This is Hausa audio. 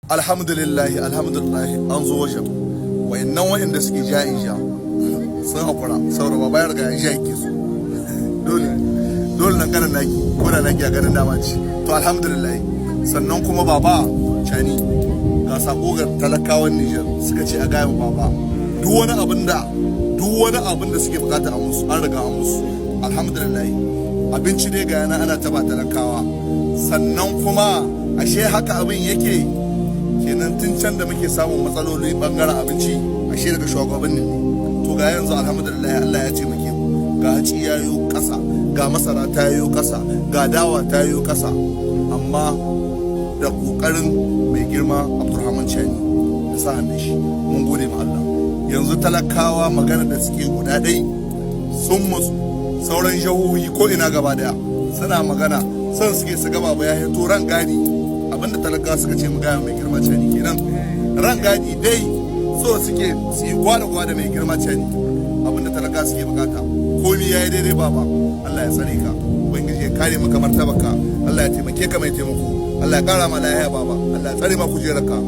Alhamdulillah, alhamdulillah, an zo wajen. Wayannan wayanda suke ja in ja sun hakura saboda baba ya riga ya ja yake su. Dole dole nan ganin naki ko da naki a ganin dama ce. To, alhamdulillah. Sannan kuma Baba Tchiani, ga sako ga talakawan Niger, suka ce a gaya baba duk wani abin da suke bukata a musu, an riga an musu, alhamdulillah. Abinci dai ga yana ana taba talakawa. Sannan kuma ashe haka abin yake kenan, tun can da muke samun matsaloli bangaren abinci, ashe daga shugabannin ne. To, ga yanzu alhamdulillah, Allah ya taimake mu, ga haci yayo kasa, ga masara ta yayo kasa, ga dawa ta yayo kasa, amma da kokarin mai girma Abdurrahman Tchiani da sa hannun shi. Mun gode ma Allah. Yanzu talakawa magana da suke guda ɗai, sun musu sauran jihohi ko ina gaba daya suna magana, son suke su gaba ba ya hito ran gadi. Abinda talakawa suka ce mu gaya mai girma Tchiani kenan, ran gadi dai so suke su yi gwada gwada mai girma Tchiani. Abinda talakawa suke bukata, komi ya yi daidai. Baba, Allah ya tsare ka, Ubangiji ya kare maka martabarka, Allah ya taimake ka mai taimako, Allah ya kara ma lafiya. Baba, Allah ya tsare ma kujerarka.